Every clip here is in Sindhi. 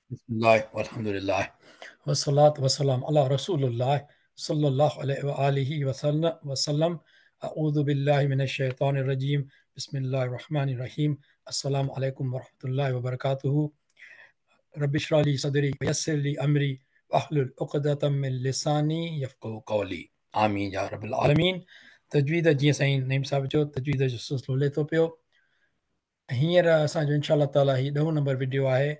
Bismillah, walhamdulillah, wassalatu wassalam ala rasulullah sallallahu alayhi wa alihi wa sallam. A'udhu billahi minash shaitanir rajeem. Bismillahir rahmanir rahim. Assalamu alaikum wa rahmatullahi wa barakatuhu. Rabbi shrah li sadri wa yassir li amri wahlul uqdatam min lisani yafqahu qawli. Ameen ya rabbil alameen. तजवीद जीअं साईं नईम साहिब चयो तजवीद जो सिलसिलो हले थो पियो। हींअर असांजो इनशा ताला हीउ ॾहों नंबर वीडियो आहे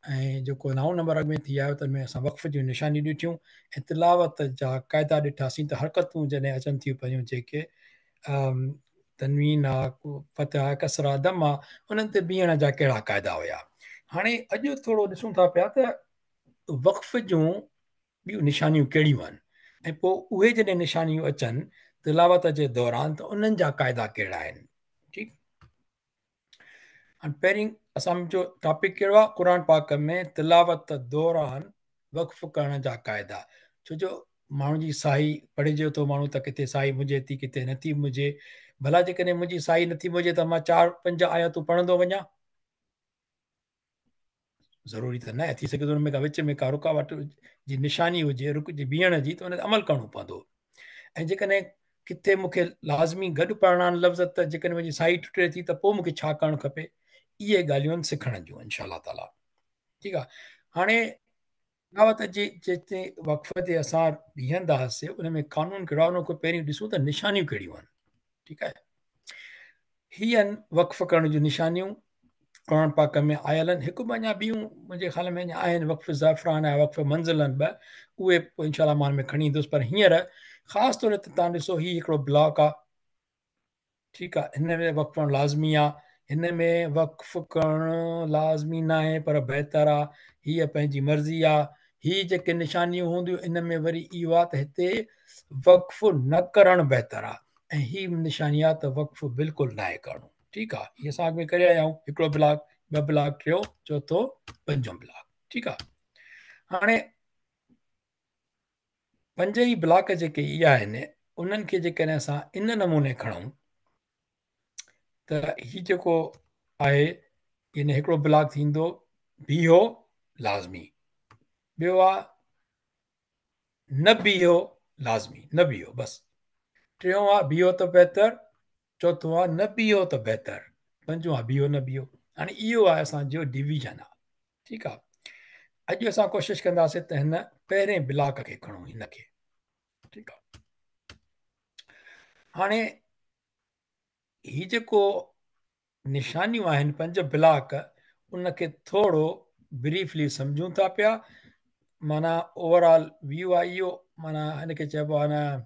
ऐं जेको नओं नंबर अॻु में थी आयो त में असां वक़्फ़ जूं निशानियूं ॾिठियूं ऐं तिलावत जा क़ाइदा ॾिठासीं त हरकतूं जॾहिं अचनि थियूं पयूं जेके तनवीन आहे, फतह आहे, कसरा, दम आहे, उन्हनि ते बीहण जा कहिड़ा क़ाइदा हुया। हाणे अॼु थोरो ॾिसूं था पिया त वक़्फ़ जूं ॿियूं निशानियूं कहिड़ियूं आहिनि ऐं पोइ उहे जॾहिं निशानियूं अचनि तिलावत जे दौरान त उन्हनि जा क़ाइदा कहिड़ा आहिनि। ठीकु, हाणे पहिरीं असांजो टॉपिक कहिड़ो आहे? क़ुर पाक में तिलावत दौरान वक़्फ़ करण जा क़ाइदा। छो जो माण्हू जी साही पढ़िजे थो माण्हू त किथे साही मुंझे थी किथे नथी मुंझे। भला जेकॾहिं मुंहिंजी साही नथी मुंझे त मां 4-5 आयतूं पढ़ंदो वञा, ज़रूरी त न आहे। थी सघे थो हुन में का विच में का रुकावट जी निशानी हुजे, रुक जी बीहण जी, त हुन ते अमल करिणो पवंदो। ऐं जेकॾहिं किथे मूंखे लाज़मी गॾु पढ़णा आहिनि लफ़्ज़ त जेकॾहिं मुंहिंजी साही टुटे थी त पोइ मूंखे छा करणु खपे, इहे ॻाल्हियूं आहिनि सिखण जूं इनशा ताला। ठीकु आहे, हाणे तिलावत जे जिते वक़्फ़ ते असां बीहंदासीं उन में कानून कहिड़ो आहे, उन खां पहिरीं ॾिसूं त निशानियूं कहिड़ियूं आहिनि। ठीकु आहे, हीअ आहिनि वक़्फ़ करण जूं निशानियूं क़ुर पाक में आयल आहिनि। हिकु ॿ अञा ॿियूं मुंहिंजे ख़्याल में अञा आहिनि, वक़्फ़ ज़ाफ़रान आहे, वक़्फ़ मंज़िल आहिनि ॿ, उहे पोइ इनशा मां हुन में खणी ईंदुसि। पर हींअर ख़ासि तौर ते तव्हां ॾिसो हीउ हिकिड़ो ब्लॉक आहे, ठीकु आहे, हिन में वक़्फ़ करणु लाज़मी आहे, हिन में वक़्फ़ करणु लाज़मी न आहे पर बहितर आहे, हीअ पंहिंजी मर्ज़ी आहे। हीअ जेके निशानियूं हूंदियूं इन में वरी इहो आहे त हिते वक़्फ़ न करणु बहितर आहे ऐं हीअ निशानी आहे त वक़्फ़ बिल्कुलु न आहे करिणो। ठीकु आहे, हीअ असां अॻु में करे आया आहियूं, हिकिड़ो ब्लॉक, ॿ ब्लॉक, टियों, चोथों, पंजों ब्लॉक। ठीकु आहे, हाणे पंज ई ब्लॉक जेके इहा आहिनि उन्हनि खे जेकॾहिं असां इन नमूने खणूं त हीउ जेको आहे इन हिकिड़ो ब्लॉक थींदो बीहो लाज़मी, ॿियो आहे न बीहो लाज़मी, न बीहो बसि, टियों आहे बीहो त बहितर, चोथों आहे न बीहो त बहितर, पंजों आहे बीहो न बीहो। हाणे इहो आहे असांजो डिवीज़न आहे। ठीकु आहे, अॼु असां कोशिशि कंदासीं त हिन पहिरें ब्लॉक खे खणूं, हिनखे। ठीकु आहे, हाणे हीउ जेको निशानियूं आहिनि पंज ब्लॉक, उनखे थोरो ब्रीफली सम्झूं था पिया। माना ओवरऑल व्यू आहे इहो, माना हिनखे चइबो आहे न,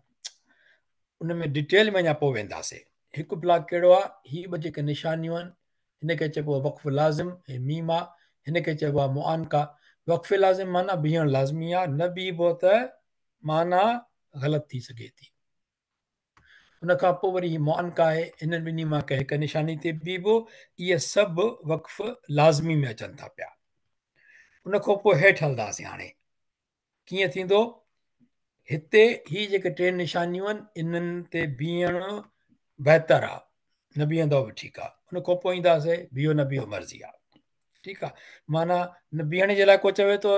उन में डिटेल में अञा पोइ वेंदासीं। हिकु ब्लॉक कहिड़ो आहे? हीअ ॿ जेके निशानियूं आहिनि हिनखे चइबो आहे वक़्फ़ लाज़िम, हे मीम आहे, हिनखे चइबो आहे मुआनका। वक़्फ़ लाज़िम माना बीहणु लाज़मी आहे, न बीहबो त माना ग़लति थी सघे थी। उन खां पोइ वरी हीअ मुआनका आहे, हिननि ॿिन्ही मां कंहिं हिकु निशानी ते बीहबो। इहे सभु वक़्फ़ लाज़मी में अचनि था पिया। उन खां पोइ हेठि हलंदासीं। हाणे कीअं थींदो? हिते हीअ जेके टे निशानियूं आहिनि इन्हनि ते बीहणु बहितर आहे, न बीहंदो बि ठीकु आहे। उन खां पोइ ईंदासीं बीहो न बीहो मर्ज़ी आहे। ठीकु आहे, माना न बीहण जे लाइ को चवे थो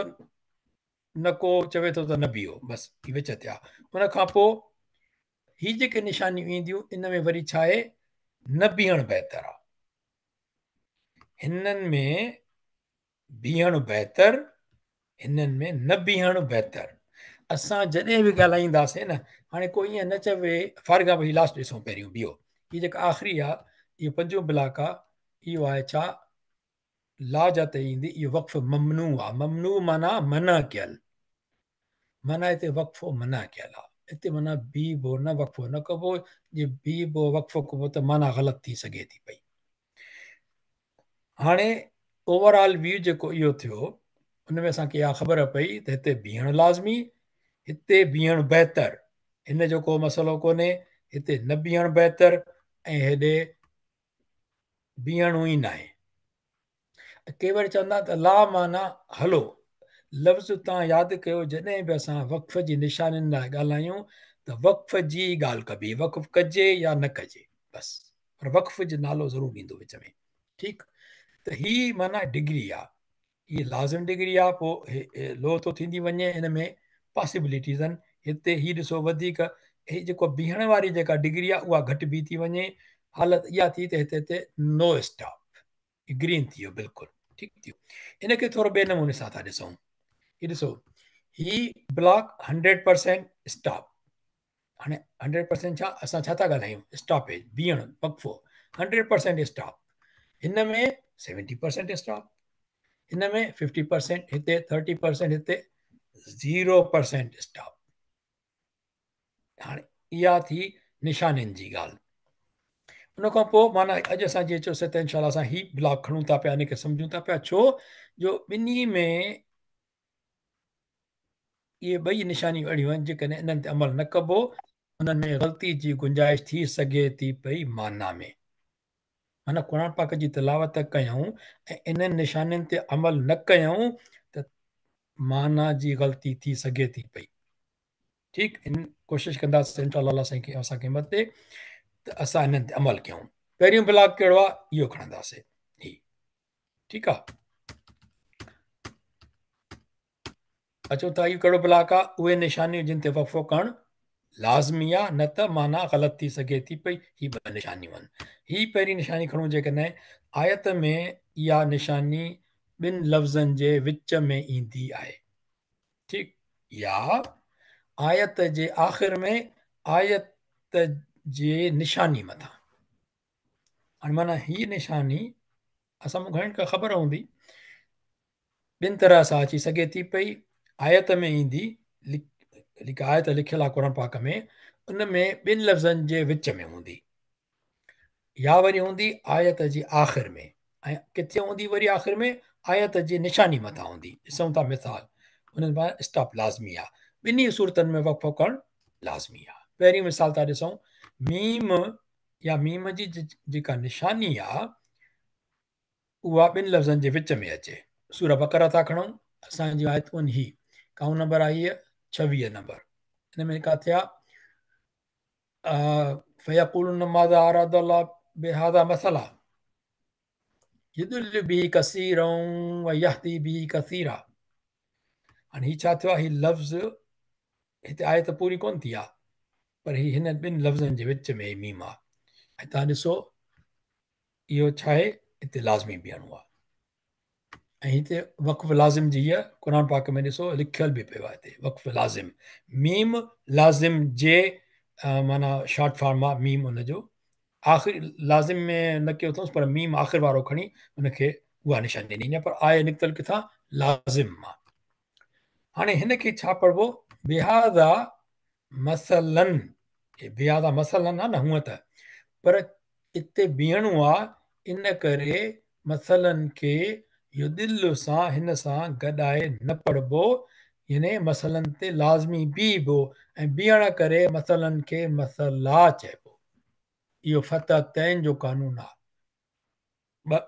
न को चवे थो त न बीहो, बसि विच ते आहे। उन खां पोइ हीअ जेके निशानियूं ईंदियूं इन में वरी छा आहे? न बीहणु बहितर आहे, हिननि में बीहणु बहितर, हिननि में न बीहणु बहितर। असां जॾहिं बि ॻाल्हाईंदासीं न, हाणे को ईअं न चवे फ़ारिग आहे, भई लास्ट ॾिसूं पहिरियों बीहो। हीअ जेका आख़िरी आहे, इहो पंजों ब्लॉक आहे, इहो आहे छा? ला जाते ईंदी, इहो वक़्फ़ ममनू आहे। ममनू माना मना कयल, माना हिते वक़्फ़ो मना कयल आहे। हिते माना बीहबो न, वक़्फ़ो न कबो। जे बीहबो वक़्फ़ो कबो त माना ग़लति थी सघे थी पई। हाणे ओवरऑल व्यू जेको इहो थियो उन में असांखे इहा ख़बर पई त हिते बीहणु लाज़मी, हिते बीहणु बहितर, हिन जो को मसइलो कोन्हे, हिते न बीहणु बहितर ऐं हेॾे बीहणो ई न आहे। के वरी चवंदा त ला माना हलो। लफ़्ज़ तव्हां यादि कयो, जॾहिं बि असां वक़्फ़ जी निशानियुनि लाइ ॻाल्हायूं त वक़्फ़ जी ॻाल्हि कबी, वक़्फ़ कजे या न कजे बसि, पर वक़्फ़ जो नालो ज़रूरु ईंदो विच में। ठीकु, त हीअ माना डिग्री आहे। هي لازم ڊگري آ پوء لو ٿو ٿيندي وڃي ان ۾ پاسيبلٽيز آهن هتي هي ڏسو وڌيڪ هي جيڪو بيهڻ واري جيڪا ڊگري آ اها گهٽبي ٿي وڃي حالت اها ٿي ته هتي هتي نو اسٽاپ گرين ٿي ويو بلڪل ٺيڪ ٿي ويو ان کي ٿورو ٻئي نموني سان ٿا ڏسون هي ڏسو هي بلاڪ 100% اسٽاپ هاڻي 100% ڇا اسان ڇا ٿا ڳالهايون اسٽاپيج بيهڻ وقفو 100% اسٽاپ هن ۾ 70% اسٽاپ هن ۾ 50% هتي 30% هتي 0% اسٽاپ هاڻي اها ٿي نشانين جي ڳالهه ان کان پوء معنيٰ اڄ اسان جيئن چيوسين ته انشاء الله اسان هي بلاڪ کڻون ٿا پيا ان کي سمجهون ٿا پيا ڇو جو ٻنهي ۾ اهي ٻئي نشانيون اهڙيون آهن جيڪڏهن انهن تي عمل نه ڪبو انهن ۾ غلطي جي گنجائش ٿي سگهي ٿي پئي معنيٰ ۾. معنيٰ قرآن پاڪ جي تلاوت ڪيائون ۽ انهن نشانين تي عمل نه ڪيائون ته معنيٰ جي غلطي ٿي سگهي ٿي پئي. ٺيڪ ان ڪوشش ڪنداسين انشاء الله الله سائين کي اسان کي همت ڏي ته اسان انهن تي عمل ڪيون. پهريون بلاڪ ڪهڙو آهي اهو کڻنداسين هي ٺيڪ آهي. اچو ته اهو ڪهڙو بلاڪ آ؟ اهي نشانيون جن تي وقفو ڪرڻ لازمي آ نه ته معنيٰ غلط ٿي سگهي ٿي پئي هي ٻه نشانيون آهن. هي پهرين نشاني کڻون جيڪڏهن آيت ۾ اها نشاني ٻن لفظن جي وچ ۾ ايندي آهي ٺيڪ يا آيت جي آخر ۾ آيت جي نشاني مٿان هاڻي معنيٰ هي نشاني اسان مان گهڻن کي خبر هوندي ٻن طرح سان اچي سگهي ٿي پئي آيت ۾ ايندي جيڪا آيت لکيل آهي قرآن پاڪ ۾ ان ۾ ٻن لفظن جي وچ ۾ هوندي يا وري هوندي آيت جي آخر ۾ ۽ ڪٿي هوندي وري آخر ۾ آيت جي نشاني مٿان هوندي ڏسون ٿا مثال انهن مان اسٽاپ لازمي آهي ٻنهي صورتن ۾ وقفو ڪرڻ لازمي آهي پهرين مثال ٿا ڏسون ميم يا ميم جي جيڪا نشاني آ اها ٻن لفظن جي وچ ۾ اچي. سوره بقره ٿا کڻون اسان جي آيتون هي ڪائون نمبر آهي هيء 26 نمبر ان ۾ ڪاٿي آ فيقولون ماذا اراد الله بهذا مثلا يضل به كثيرا ويهدي به كثيرا هاڻي هي ڇا ٿيو آهي هي لفظ هتي آيت پوري ڪون ٿي آهي پر هي هن ٻن لفظن جي وچ ۾ ميم آهي ۽ تان ڏسو اهو ڇا آهي هتي لازمي بيهڻو آهي ۽ هتي وقف لازم جي هي قرآن پاڪ ۾ ڏسو لکيل به پيو آهي هتي وقف لازم ميم لازم جي معنيٰ شارٽ فارم آهي ميم ان جو آخر لازم ۾ نه ڪيو اٿس پر ميم آخر وارو کڻي ان کي اها نشاني ڏني پر آهي نڪتل ڪٿان لازم مان هاڻي هن کي ڇا پڙهبو بهذا مثلا بهذا مثلا آ نه هونء ته پر اتي بيهڻو آ ان ڪري مثلا کي يضل سان هن سان گڏائي نه پڙهبو يعني مثلا تي لازمي بيهبو ۽ بيهڻ ڪري مثلا کي مثلا چئبو اهو فتحتين جو قانون آ ٻه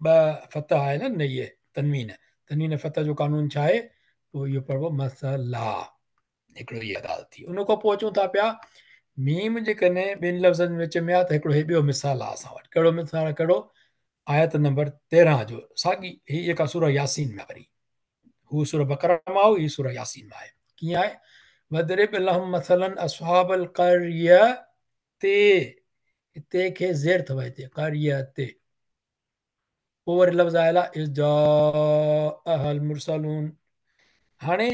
ٻه فتح آهي نه اهي تنوين تنوين فتح جو قانون ڇا آهي پوء اهو پڙهبو مثلا هڪڙو اها ڳالهه ٿي ان کان پوء اچون ٿا پيا ميم جيڪڏهن ٻن لفظن وچ ۾ آ ته هڪڙو هي ٻيو مثال آ اسان وٽ ڪهڙو مثال ڪهڙو آيت نمبر 13 جو ساڳي هي جيڪا سوره ياسين ۾ وري هو سوره بقره مان هو هي سوره ياسين مان آهي ڪيئن آهي وضرب لهم مثلا اصحاب القريه تي تي کي زير اٿو هتي قريه تي پوء وري لفظ آيل آهي اذ جاءها المرسلون هاڻي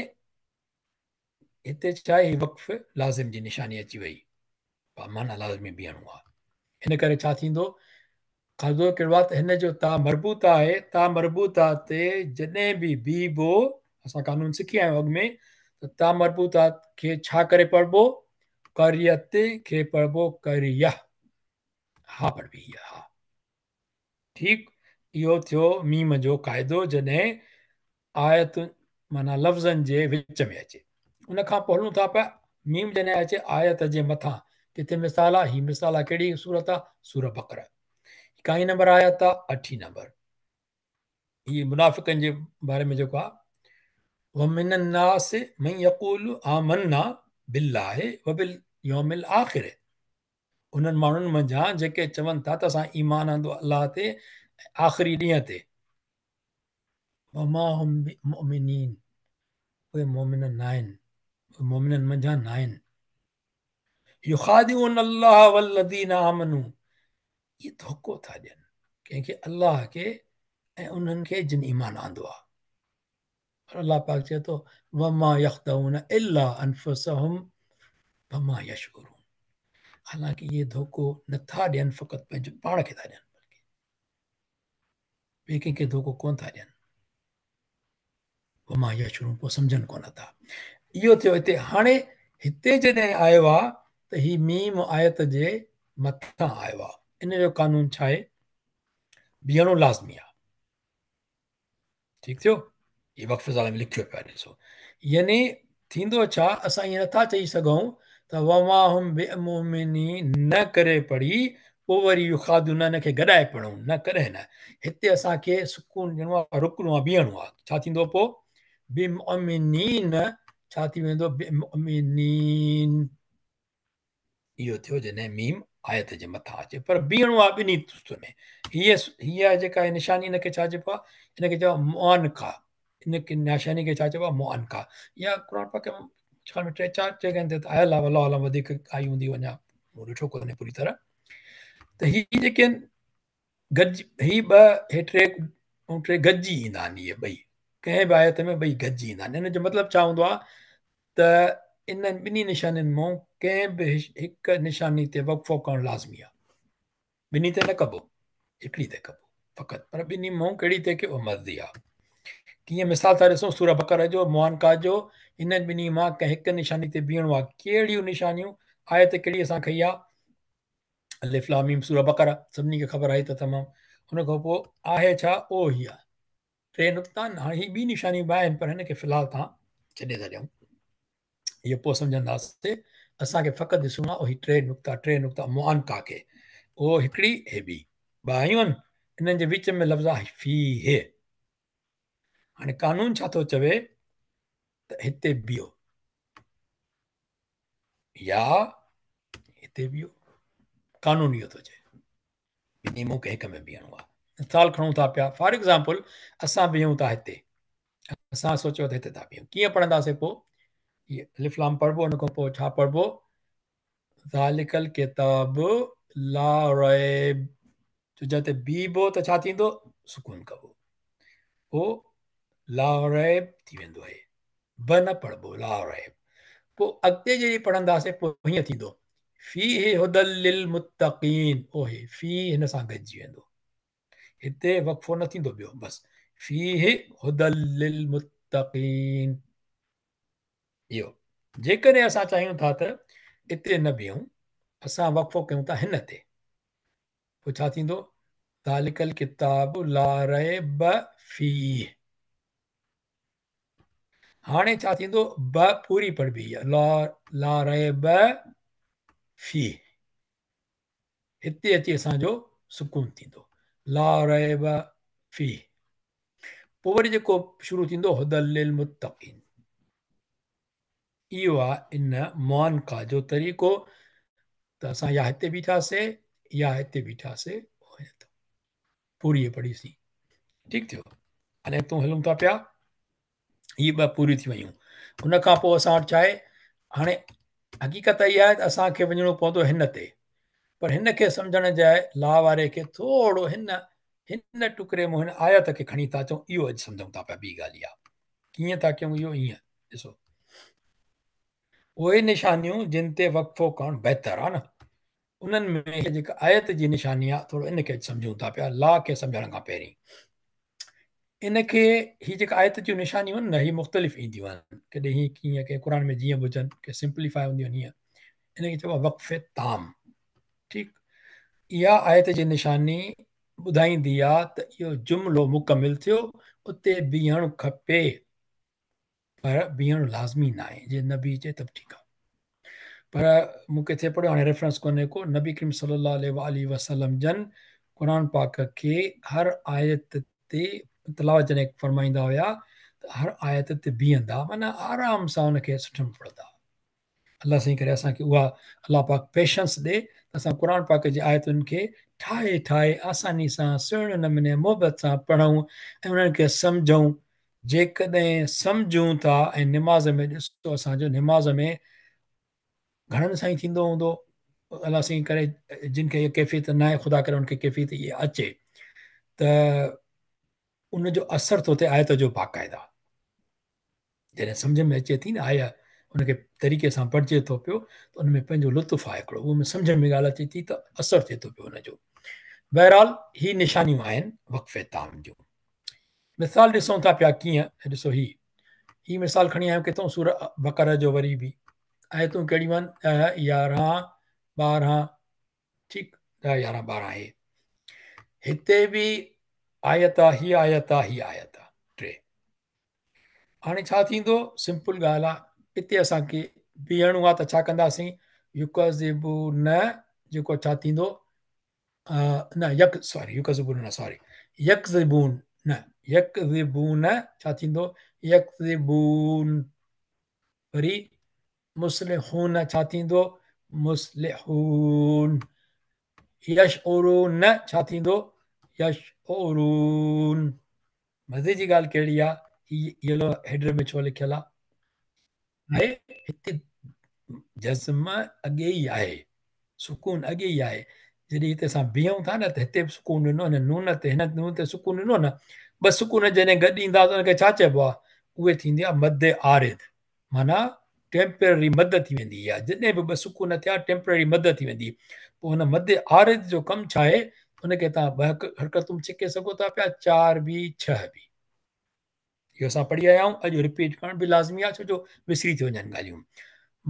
هتي ڇا آهي وقف لازم جي نشاني اچي وئي معنيٰ لازمي بيهڻو آهي ان ڪري ڇا ٿيندو قاعدو ڪهڙو آهي ته هن جو تا مربوطه آهي تا مربوطه تي جڏهن به بيهبو اسان قانون سکي آيا آهيون اڳ ۾ ته تا مربوطه کي ڇا ڪري پڙهبو قريت کي پڙهبو قريه ها پڙهبي هي ها ٺيڪ اهو ٿيو ميم جو قاعدو جڏهن آيت معنيٰ لفظن جي وچ ۾ اچي ان کان پوء هلون ٿا پيا ميم جڏهن اچي آيت جي مٿان ڪٿي مثال آ هي مثال آ ڪهڙي سورت آ سوره بقره ڪائين نمبر آيت آ اٺين نمبر هي منافقن جي باري ۾ جيڪو آ ومن الناس من يقول آمنا بالله وباليوم الاخر انهن ماڻهن منجهان جيڪي چون ٿا ته اسان ايمان آندو الله تي آخري ڏينهن تي. وما هم بمؤمنين اهي مؤمن ناهن، اهي مؤمنن منجهان ناهن. يخادعون الله والذين آمنوا اهي ڌوڪو ٿا ڏين ڪنهن کي؟ الله کي ۽ انهن کي جن ايمان آندو آهي. پر الله پاڪ چئي ٿو وما يخدعون الا انفسهم وما يشعرون حالانڪه اهي ڌوڪو نٿا ڏين فقط پنهنجو پاڻ کي ٿا ڏين بلڪه ٻئي ڪنهن کي ڌوڪو ڪونه ٿا ڏين. وما يشعرون پوء سمجهن ڪونه ٿا. اهو ٿيو هتي. هاڻي هتي جڏهن آيو آ ته هي ميم آيت جي مٿان آيو آ. ان جو قانون ڇا آهي؟ بيهڻو لازمي آ. ٺيڪ ٿيو؟ هي وقف ازاله ۾ لکيو پيو آهي ڏسو. يعني ٿيندو ڇا اسان ائين نٿا چئي سگهون ته وما هم بمؤمنين نه ڪري پڙهي پوء وري يخادعون ان کي گڏائي پڙهون نه ڪڏهن نه هتي اسان کي سڪون ڏيڻو آهي رڪڻو آهي بيهڻو آهي ڇا ٿيندو پوء بمؤمنين ڇا ٿي ويندو بمؤمنين اهو ٿيو جڏهن ميم آيت جي مٿان اچي پر بيهڻو آهي ٻنهي صورتن ۾ هيء هيء جيڪا نشاني ان کي ڇا چئبو آهي ان کي چئبو آهي معانقه ان کي نشاني کي ڇا چئبو آهي معانقه يا قرآن پاڪ خيال ۾ ٽي چار جڳهن تي آيل آهي والله اعلم وڌيڪ آئي هوندي اڃا مون ڏٺو ڪونهي پوري طرح ته هي جيڪي گڏ هي ٻه هي ٽي ۽ ٽي گڏجي ايندا آهن اهي ٻئي ڪنهن به آيت ۾ ٻئي گڏجي ايندا آهن ان جو مطلب ڇا هوندو آهي ته انهن ٻنهي نشانين مان ڪنهن به هڪ نشاني تي وقفو ڪرڻ لازمي آهي ٻنهي تي نه ڪبو هڪڙي تي ڪبو فقط پر ٻنهي مان ڪهڙي تي ڪيو مرضي آهي ڪيئن مثال ٿا ڏسون سوره بقره جو معانقه جو انهن ٻنهي مان ڪنهن هڪ نشاني تي بيهڻو آهي ڪهڙيون نشانيون آيت ڪهڙي اسان کئي آهي الف لام ميم سوره بقره سڀني کي خبر آهي ته تمام ان کان پوء آهي ڇا او هي آهي ٽي نقطا آهن هاڻي هي ٻي نشانيون به آهن پر هن کي في الحال تان ڇڏي ٿا ڏيون اهو پوء سمجهنداسين اسان کي فقط ڏسڻو آهي هي ٽي نقطا ٽي نقطا معانقه کي او هڪڙي هي ٻي ٻه آيون آهن انهن جي وچ ۾ لفظ آهي فيه هاڻي قانون ڇا ٿو چوي ته هتي بيهو يا هتي بيهو قانون اهو ٿو چئي ٻنهي مون کي هڪ ۾ بيهڻو آهي مثال کڻون ٿا پيا فار ايگزامپل اسان بيهون ٿا هتي اسان سوچيو ته هتي ٿا بيهون ڪيئن پڙهنداسين پوء هي الف لام پڙهبو ان کان پوء ڇا پڙهبو ذالڪ الڪتاب لا ريب جو جتي بيهبو ته ڇا ٿيندو سڪون ڪبو پوء لا ريب ٿي ويندو آهي به نه پڙهبو لا ريب پوء اڳتي جڏهن پڙهنداسين پوء هيئن ٿيندو فيه هدى للمتقين او هي فيه هن سان گڏجي ويندو هتي وقفو نه ٿيندو ٻيو بس فيه هدى للمتقين اهو جيڪڏهن اسان چاهيون ٿا ته اتي نه بيهون اسان وقفو ڪيون ٿا هن تي پوء ڇا ٿيندو ذالڪ الڪتاب لا ريب فيه هاڻي ڇا ٿيندو ب پوري پڙهبي لا لا ريب فيه هتي اچي اسان جو سڪون ٿيندو لا ريب فيه پوء وري جيڪو شروع ٿيندو هدى للمتقين اهو آهي ان معانقه جو طريقو ته اسان يا هتي بيٺاسي يا هتي بيٺاسي پوري پڙهيسين ٺيڪ ٿيو هاڻي تون هلون ٿا پيا هي ٻه پوريون ٿي ويون ان کان پوء اسان وٽ ڇا آهي هاڻي حقيقت اها آهي ته اسان کي وڃڻو پوندو هن تي پر هن کي سمجهڻ جي لا واري کي ٿورو هن هن ٽڪري مون هن آيت کي کڻي ٿا اچون اهو اڄ سمجهون ٿا پيا ٻي ڳالهه اها ڪيئن ٿا ڪيون اهو ائين ڏسو اهي نشانيون جن تي وقفو ڪرڻ بهتر آهي نه انهن ۾ جيڪا آيت جي نشاني آهي ٿورو ان کي سمجهون ٿا پيا لا کي سمجهڻ کان پهرين ان کي هي جيڪا آيت جون نشانيون آهن نه هي مختلف اينديون آهن ڪڏهن هي ڪيئن ڪي قرآن ۾ جيئن به هجن ڪي سمپليفائي هونديون آهن هيئن ان کي چئبو آهي وقف تام ٺيڪ اها آيت جي نشاني ٻڌائيندي آهي ته اهو جملو مڪمل ٿيو اتي بيهڻ کپي پر بيهڻ لازمي ناهي جي نه بيهجي ته به ٺيڪ آهي پر مون ڪٿي پڙهيو هاڻي ريفرنس ڪونهي ڪو نبي ڪريم صلي الله عليه واله وسلم جن قرآن پاڪ کي هر آيت تي تلاوت جڏهن فرمائيندا هيا ته هر آيت تي بيهندا معنيٰ آرام سان ان کي سٺن پڙهندا الله سائين ڪري اسان کي اها الله پاڪ پيشنس ڏي ته اسان قرآن پاڪ جي آيتن کي ٺاهي ٺاهي آساني سان سهڻي نموني محبت سان پڙهون ۽ انهن کي سمجهون. جيڪڏهن سمجهون ٿا ۽ نماز ۾ ڏسو اسان جو نماز ۾ گهڻن سان ئي ٿيندو هوندو الله سائين ڪري جن کي اها ڪيفيت ناهي خدا ڪري ان کي ڪيفيت اها اچي ته ان جو اثر ٿو ٿئي آيت جو باقاعده. جڏهن سمجهه ۾ اچي ٿي نه آيت ان کي طريقي سان پڙهجي ٿو پيو ته ان ۾ پنهنجو لطف آهي هڪڙو اهو سمجهه ۾ ڳالهه اچي ٿي ته اثر ٿئي ٿو پيو ان جو. بهرحال هي نشانيون آهن وقف تام جون. مثال ڏسون ٿا پيا ڪيئن ڏسو هي هي مثال کڻي آيو ڪٿون سورة بقره جو وري به آيتون ڪهڙيون آهن 10 11 12 ٺيڪ 10 11 12 آهي هتي به آيت آ هي آيت آ هي آيت آ ٽي. هاڻي ڇا ٿيندو سمپل ڳالهه آ اتي اسان کي بيهڻو آ ته ڇا ڪنداسين يڪذبون جيڪو ڇا ٿيندو نه يڪ سوري يڪذبون نه سوري يڪذبون نه يڪذبون ڇا ٿيندو يڪذبون وري مصلحون ڇا ٿيندو مصلحون يشعرون ڇا ٿيندو يشعرون مزي جي ڳالهه ڪهڙي آ هي يلو هيڊر ۾ ڇو لکيل آ؟ آهي هتي جزم اڳي ئي آهي سڪون اڳي ئي آهي جڏهن هتي اسان بيهون ٿا نه ته هتي به سڪون ڏنو هن نون تي هن نون تي سڪون ڏنو نه ٻه سڪون جڏهن گڏ ايندا ته ان کي ڇا چئبو آ اهي ٿيندي آ مد عارض معنيٰ ٽيمپرري مد ٿي ويندي آ جڏهن به ٻه سڪون ٿيا ٽيمپرري مد ٿي ويندي پوء هن مد عارض جو ڪم ڇا آهي ان کي توهان ٻه حرڪتون به ڇڪي سگهو ٿا پيا چار به ڇهه به اهو اسان پڙهي آيا آهيون اڄ رپيٽ ڪرڻ به لازمي آهي ڇو جو وسري ٿي وڃن ڳالهيون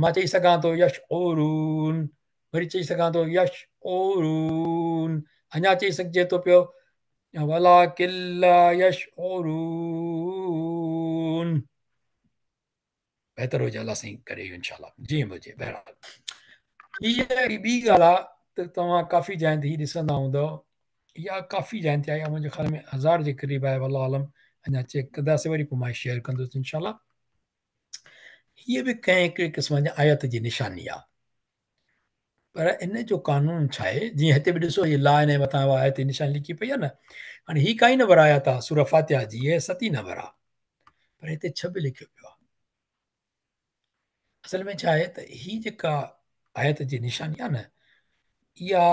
مان چئي سگهان ٿو يشعرون وري چئي سگهان ٿو يشعرون اڃا چئي سگهجي ٿو پيو ولڪن لا يشعرون بهتر هجي الله سائين ڪري اهو انشاء الله جيئن به هجي بهرحال هي هڪڙي ٻي ڳالهه آهي ته توهان ڪافي جاين تي هي ڏسندا هوندؤ يا ڪافي جاين تي آهي منهنجي خيال ۾ هزار جي قريب آهي والله اعلم اڃا چيڪ ڪنداسين وري پوء مان شيئر ڪندس انشاء الله هيء به ڪنهن هڪڙي قسم جي آيت جي نشاني آهي پر ان جو قانون ڇا آهي جيئن هتي به ڏسو هي لا ان مٿان اها آيت جي نشاني لکي پئي آهي نه هاڻي هي ڪائي نمبر آيت آهي سوره فاتحه جي هي ستين نمبر آهي پر هتي ڇهه به لکيو پيو آهي اصل ۾ ڇا آهي ته هي جيڪا آيت جي نشاني آهي نه اها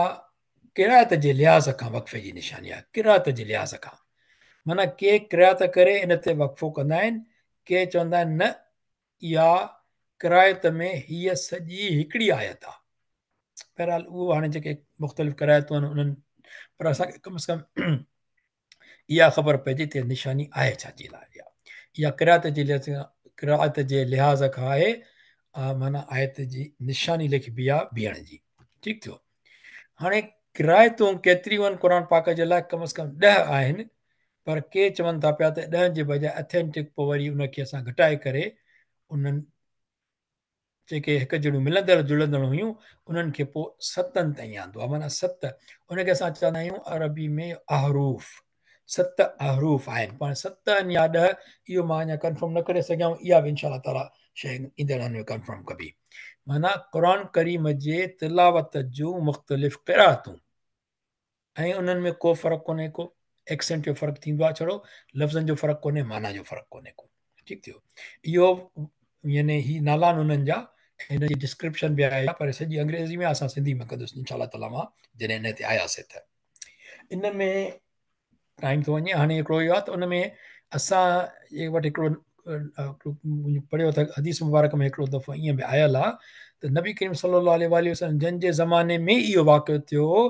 قرائت جي لحاظ کان وقفي جي نشاني آهي قرائت جي لحاظ کان معنيٰ ڪي قرائت ڪري ان تي وقفو ڪندا آهن ڪي چوندا آهن نه اها قرائت ۾ هيء سڄي هڪڙي آيت آهي. بهرحال اهو هاڻي جيڪي مختلف قرائتون آهن انهن پر اسان کي ڪم از ڪم اها خبر پئجي ته نشاني آهي ڇا جي لاء اها اها قرائت جي لحاظ قرائت جي لحاظ کان آهي معنيٰ آيت جي نشاني لکبي آهي بيهڻ جي ٺيڪ ٿيو هاڻي قرائتون ڪيتريون آهن قرآن پاڪ جي لاء ڪم از ڪم 10 آهن پر ڪي چون ٿا پيا ته ڏهن جي بجاء اٿينٽڪ پوء وري ان کي اسان گهٽائي ڪري انهن جيڪي هڪ جهڙيون ملندڙ جلندڙ هيون انهن کي پوء ستن تائين آندو آهي معنيٰ ست ان کي اسان چوندا آهيون عربي ۾ احروف ست احروف آهن پاڻ ست آهن يا ڏهه اهو مان اڃا ڪنفرم نه ڪري سگهيا آهيان اها به انشاء الله تعاليٰ شيء ايندڙ ڏينهن ۾ ڪنفرم ڪبي معنيٰ قرآن ڪريم جي تلاوت جون مختلف قرائتون ۽ انهن ۾ ڪو فرق ڪونهي ڪو ايڪسينٽ جو فرق ٿيندو آهي ڇڙو لفظن جو فرق ڪونهي معنيٰ جو فرق ڪونهي ڪو ٺيڪ ٿيو اهو يعني هي نالا آهن انهن جا هن جي ڊسڪرپشن به آهي پر سڄي انگريزي ۾ اسان سنڌي ۾ ڪندس انشاء الله تعاليٰ مان جڏهن ان تي آياسي ته ان ۾ ٽائيم ٿو وڃي هاڻي هڪڙو اهو آهي ته ان ۾ اسان جي وٽ هڪڙو پڙهيو ته حديث مبارڪ ۾ هڪڙو دفعو ائين به آيل آهي ته نبي ڪريم صلي الله عليه واٰله وسلم جن جي زماني ۾ اهو واقعو ٿيو هو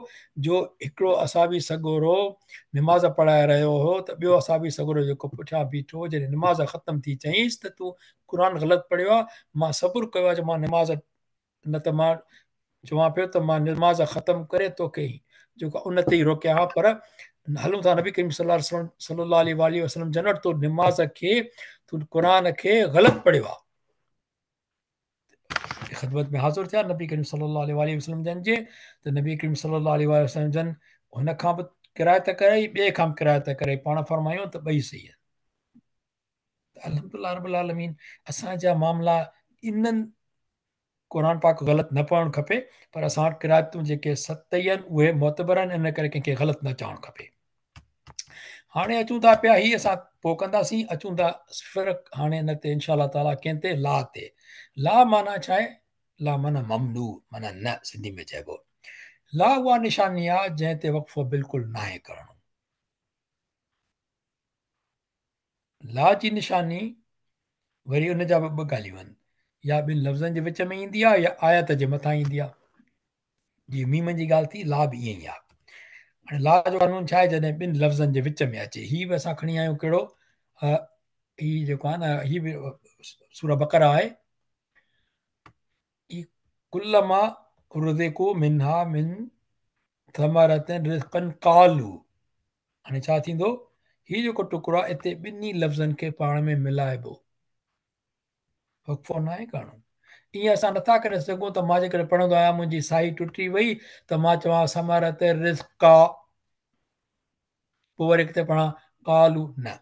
جو هڪڙو اصحابي سڳورو نماز پڙهائي رهيو هو ته ٻيو اصحابي سڳورو جيڪو پٺيان بيٺو هو جڏهن نماز ختم ٿي چيائينس ته تون قرآن غلط پڙهيو آهي مان صبر ڪيو آهي جو مان نماز نه ته مان چوان پيو ته مان نماز ختم ڪري توکي جيڪو ان تي ئي روڪيان ها پر هلون ٿا نبي ڪريم صلي الله عليه وسلم صلي الله عليه واٰله وسلم جن وٽ تو نماز کي تو قرآن کي غلط پڙهيو آ خدمت ۾ حاضر ٿيا نبي ڪريم صلي الله عليه واٰله وسلم جن جي ته نبي ڪريم صلي الله عليه واٰله وسلم جن هن کان به قرائت ڪرائي ٻئي کان به قرائت ڪرائي پاڻ فرمايو ته ٻئي صحيح آهن الحمدلله رب العالمين اسان جا معاملا انهن قرآن پاڪ غلط نه پڙهڻ کپي، پر اسان وٽ قرائتون جيڪي ست ئي آهن اهي معتبر آهن، ان ڪري ڪنهن کي غلط نه چوڻ کپي. هاڻي اچون ٿا پيا، هي اسان پوء ڪنداسين، اچون ٿا فرق هاڻي ان تي انشاء الله تعاليٰ ڪنهن تي؟ لا تي. لا معنيٰ ڇا آهي؟ لا معنيٰ ممنوع، معنيٰ نه سنڌي ۾ چئبو. لا اها نشاني آهي جنهن تي وقفو بلڪل ناهي ڪرڻو. لا جي نشاني وري ان جا به ٻه ڳالهيون آهن، يا ٻن لفظن جي وچ ۾ ايندي آهي يا آيت جي مٿان ايندي آهي. جيئن ميم جي ڳالهه ٿي، لا به ائين ئي آهي. هاڻي لا جو قانون ڇا آهي؟ جڏهن ٻن لفظن جي وچ ۾ اچي. هي به اسان کڻي آيا آهيون ڪهڙو، هي جيڪو آهي نه، هي به سوره بقره آهي. هي ڪلما رزقوا منها من ثمرة رزقا قالوا، هاڻي ڇا ٿيندو؟ هي جيڪو ٽڪرو آهي اتي ٻنهي لفظن کي پاڻ ۾ ملائبو، وقفو ناهي ڪرڻو. ائين اسان نٿا ڪري سگهون ته مان جيڪڏهن پڙهندو آهيان منهنجي ساهي ٽٽي وئي ته مان چوان ثمرة رزقا، پوء وري اڳتي پڙهان قالوا، نه.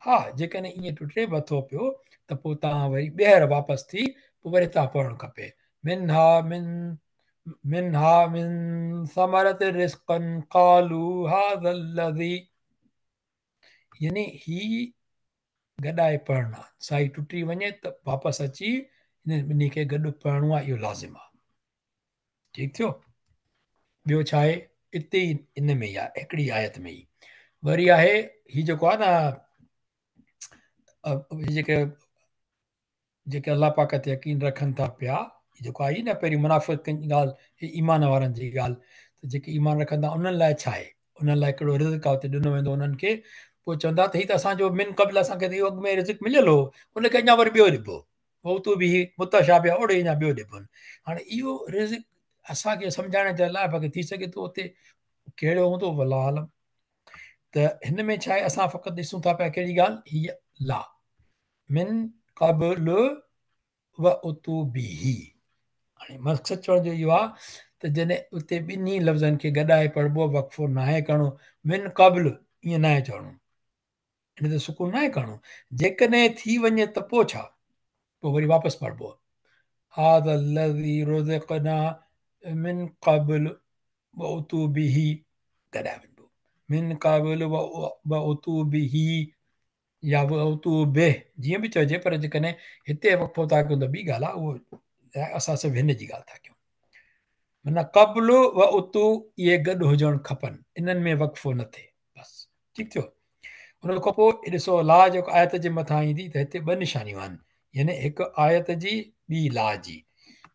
ها جيڪڏهن ائين ٽٽي به اٿو پيو ته پوء توهان وري ٻيهر واپس ٿي پوء وري توهان پڙهڻ کپي منها من منها من ثمرة رزقا قالوا هذا الذي، يعني هي گڏائي پڙهڻا، ساهي ٽٽي وڃي ته واپس اچي انهن ٻنهي کي گڏ پڙهڻو آهي، اهو لازم آهي. ٺيڪ ٿيو. ٻيو ڇا آهي؟ اتي ئي ان ۾ ئي آهي، هڪڙي آيت ۾ ئي وري آهي. هي جيڪو آهي نه، هي جيڪي جيڪي الله پاڪ تي يقين رکن ٿا پيا، جيڪو آئي نه پهرين منافقن جي ڳالهه، هي ايمان وارن جي ڳالهه ته جيڪي ايمان رکن ٿا انهن لاء ڇا آهي، انهن لاء ڪهڙو رزق آهي اتي ڏنو ويندو انهن کي. پوء چوندا ته هي ته اسان جو من قبل اسان کي ته اهو اڳ ۾ رزق مليل هو، ان کي اڃا وري ٻيو ڏبو، واتوا به متشابها، اوڙي اڃا ٻيو ڏبو. هاڻي اهو رزق اسان کي سمجهائڻ جي لاء باقي ٿي سگهي ٿو اتي ڪهڙو هوندو والله اعلم. ته هن ۾ ڇا آهي، اسان فقط ڏسون ٿا پيا ڪهڙي ڳالهه، هي لا من قبل واتوا به. هاڻي مقصد چوڻ جو اهو آهي ته جڏهن اتي ٻنهي لفظن کي گڏائي پڙهبو، وقفو ناهي ڪرڻو، من قبل ائين ناهي چوڻو، ان تي سڪون ناهي ڪرڻو. جيڪڏهن ٿي وڃي ته پوء ڇا؟ پوء وري واپس پڙهبو هذا الذي رزقنا من قبل واتوا به، گڏائي وڃبو من قبل واتوا به يا واتوا به، جيئن به چئجي، پر جيڪڏهن هتي وقفو ٿا ڪيون ته ٻي ڳالهه آهي، اهو اسان صرف هن جي ڳالهه ٿا ڪيون. معنيٰ قبل واتوا اهي گڏ هجڻ کپن، انهن ۾ وقفو نه ٿئي، بس ٺيڪ ٿيو. ان کان پوء ڏسو لا جيڪو آيت جي مٿان ايندي ته هتي ٻه نشانيون آهن، يعني هڪ آيت جي ٻي لا جي.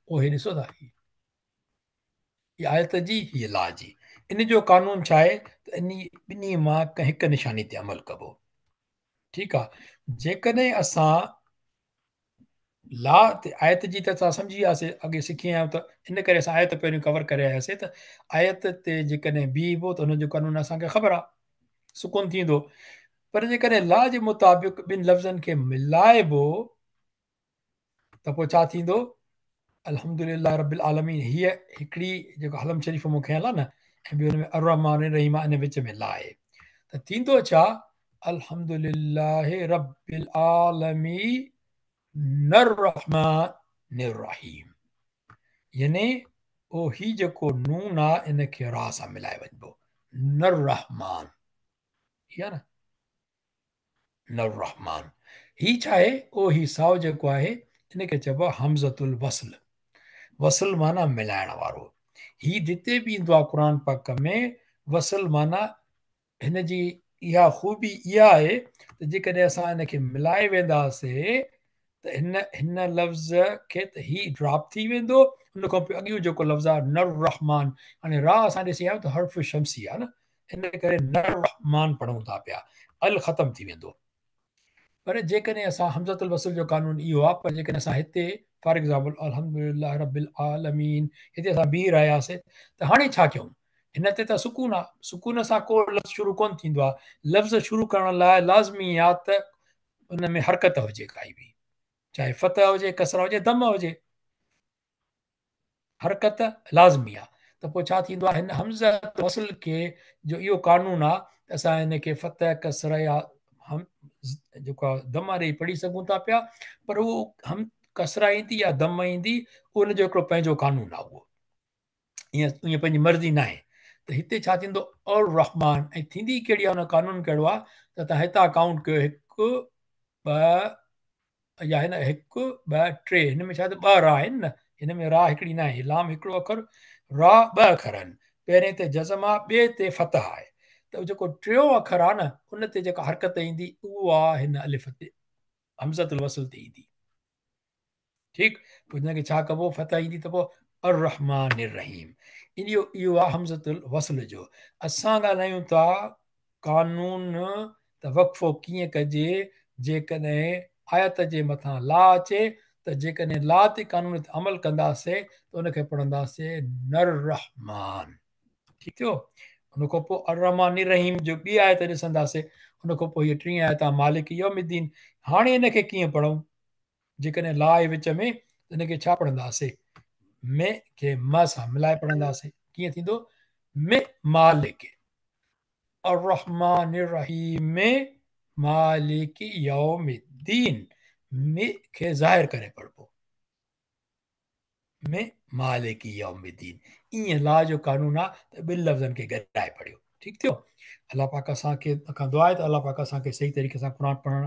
پوء هي ڏسو ٿا، هي آيت جي هي لا جي. ان جو قانون ڇا آهي ته انهي ٻنهي مان ڪنهن هڪ نشاني تي عمل ڪبو. ٺيڪ آهي، جيڪڏهن اسان لا تي آيت جي ته اسان سمجهي وياسي، اڳي سکي آيا آهيون ته ان ڪري اسان آيت پهريون ڪور ڪري آياسي ته آيت تي جيڪڏهن بيهبو ته ان جو قانون اسان کي خبر آهي، سڪون ٿيندو. پر جيڪڏهن لا جي مطابق ٻن لفظن کي ملائبو ته پوء ڇا ٿيندو؟ الحمدلله رب العالمين، هيء هڪڙي جيڪو حلم شريف مون کنيل آهي نه، ۽ ٻيو ان ۾ الرحمٰن الرحيم آهي، ان وچ ۾ لا آهي ته ٿيندو ڇا؟ الحمدلله رب العالمين الرحمٰن الرحيم، يعني او هي جيڪو نون آ ان کي را سان ملائي وڃبو، نرحمٰن، هي آ نه نرحمٰن، هي ڇا آهي؟ او هي سائو جيڪو آهي ان کي چئبو آهي همزة الوصل، وصل معنيٰ ملائڻ وارو. هي جتي به ايندو آهي قرآن پاڪ ۾ وصل معنيٰ هن جي اها خوبي اها آهي ته جيڪڏهن اسان هن کي ملائي وينداسي ته هن هن لفظ کي ته هي ڊراپ ٿي ويندو، ان کان پوء اڳيون جيڪو لفظ آهي نرحمان، هاڻي را اسان ڏسي آيا آهيون ته حرف شمسي آهي نه، ان ڪري نرحمان پڙهون ٿا پيا، ال ختم ٿي ويندو. پر جيڪڏهن اسان همزة الوصل جو قانون اهو آهي، پر جيڪڏهن اسان هتي فار ايگزامپل الحمدلله رب العالمين هتي اسان بيهي رهياسي ته هاڻي ڇا ڪيون؟ هن تي ته سڪون آهي، سڪون سان ڪو لفظ شروع ڪونه ٿيندو آهي، لفظ شروع ڪرڻ لاء لازمي آهي ته ان ۾ حرڪت هجي ڪائي به، چاهي فتح هجي، ڪسره هجي، ضمه هجي، حرڪت لازمي آ ته پوء ڇا ٿيندو آ؟ هن همزه وصل کي جو اهو قانون آ ته اسان هن کي فتح، ڪسره يا هم جيڪو آ ضمه ڏئي پڙهي سگهون ٿا پيا، پر اهو هم ڪسره ايندي يا ضم ايندي، ان جو هڪڙو پنهنجو قانون آهي. اهو ائين ائين پنهنجي مرضي ناهي. ته هتي ڇا ٿيندو؟ الرحمان. ۽ ٿيندي ڪهڙي آهي؟ ان قانون ڪهڙو آهي؟ ته توهان هتان ڪائونٽ ڪيو، هڪ ٻه، يا هن هڪ ٻه ٽي، هن ۾ ڇا ته ٻه را آهن نه، هن ۾ را هڪڙي نه آهي، لام هڪڙو اکر، را ٻه اکر آهن، پهرين تي جزم آهي، ٻئي تي فتح آهي. ته جيڪو ٽيون اکر آهي نه، ان تي جيڪا حرڪت ايندي اها هن الف تي، همزة الوصل تي ايندي. ٺيڪ، پوء هن کي ڇا ڪبو؟ فتح ايندي ته پوء الرحمن الرحيم. اهو اهو آهي همزة الوصل جو. اسان ڳالهايون ٿا قانون ته وقفو ڪيئن ڪجي جيڪڏهن آيت جي مٿان لا اچي، ته جيڪڏهن لا تي قانون تي عمل ڪنداسي ته ان کي پڙهنداسي نرحمان. ٺيڪ ٿيو. ان کان پوء الرحمن الرحيم جو ٻي آيت ڏسنداسي. ان کان پوء هيء ٽين آيت آهي مالڪ يوم الدين. هاڻي ان کي ڪيئن پڙهون؟ جيڪڏهن لا آهي وچ ۾ ته ان کي ڇا پڙهنداسي؟ م کي م سان ملائي پڙهنداسي. ڪيئن ٿيندو؟ م مالڪ الرحمن الرحيم مالڪ يوم الدين. م کي ظاهر ڪري پڙهبو، م مالڪ يوم الدين. ائين لا جو قانون آ ته ٻن لفظن کي گڏائي پڙهيو. ٺيڪ ٿيو. الله پاڪ اسان کي کان دعا آهي ته الله پاڪ اسان کي صحيح طريقي سان قرآن پڙهڻ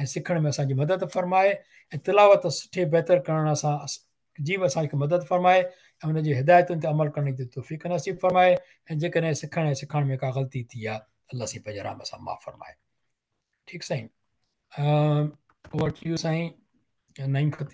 ۽ سکڻ ۾ اسان جي مدد فرمائي ۽ تلاوت سٺي بهتر ڪرڻ اسان جي به اسان کي مدد فرمائي ۽ ان جي هدايتن تي عمل ڪرڻ جي توفيق نصيب فرمائي. ۽ جيڪڏهن سکڻ ۽ سکائڻ ۾ ڪا غلطي ٿي آهي، الله سائين پنهنجي رحم سان معاف فرمائي. ٺيڪ سائين، اوور ٽو you سائين نعيم کتري.